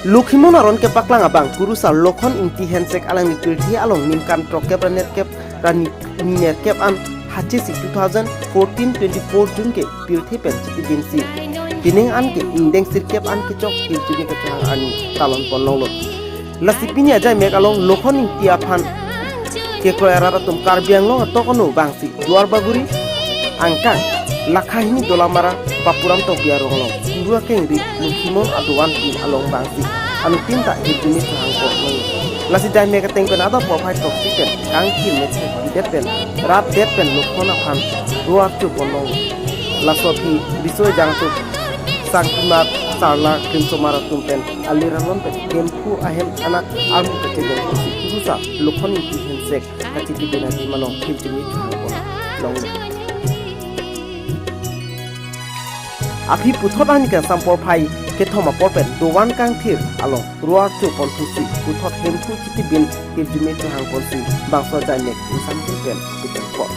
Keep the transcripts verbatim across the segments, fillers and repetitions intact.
Lokhimon aron kepaklang abang kurusar Lokhon Ingti Hensek alangli pirthe along ningkan throkkep ra nerkep ra ni-, ni nerkep an hachesi two thousand fourteen twenty-four June ke pirthe pen chitibinsi pining an ke ingdeng sirkep an kechok hirjume kachehang arni talon pon longlo. Lasi pini ajaimek along Lokhon Ingti aphan kekroi arat atum Karbi Anglong atok ono bangsi Duarbagori angkang Lakhahini Dolamara Bapuram Tokbi arong along kuru akengri Lokhimon adovan pin along bangsi anuttin ta hirjume chehang pon longlo. Lasi jaimek ateng pen adap porphai throksi pen kangthir methek pidet pen rapdet pen Lokhon aphan ro archo pon longlo. Laso aphi riso ejang atum Sangtimar, Sarla, Krimsomar atum pen alir alon pen Hemphu ahem anak armu kachedeng pusi kurusar Lokhon Ingti Hensek kachitibin adim along hirjume chehang pon longlo. Aphi puthot arni kangsam porphai kethom apor pen dovan kangthir along ro archo ponthusi puthot Hemphu chitibin hirjume chehang ponsi bangso ajaimek ingsamjin pen pitang pon.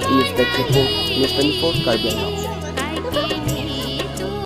News Tech Info, News twenty-four, Karbi Anglong.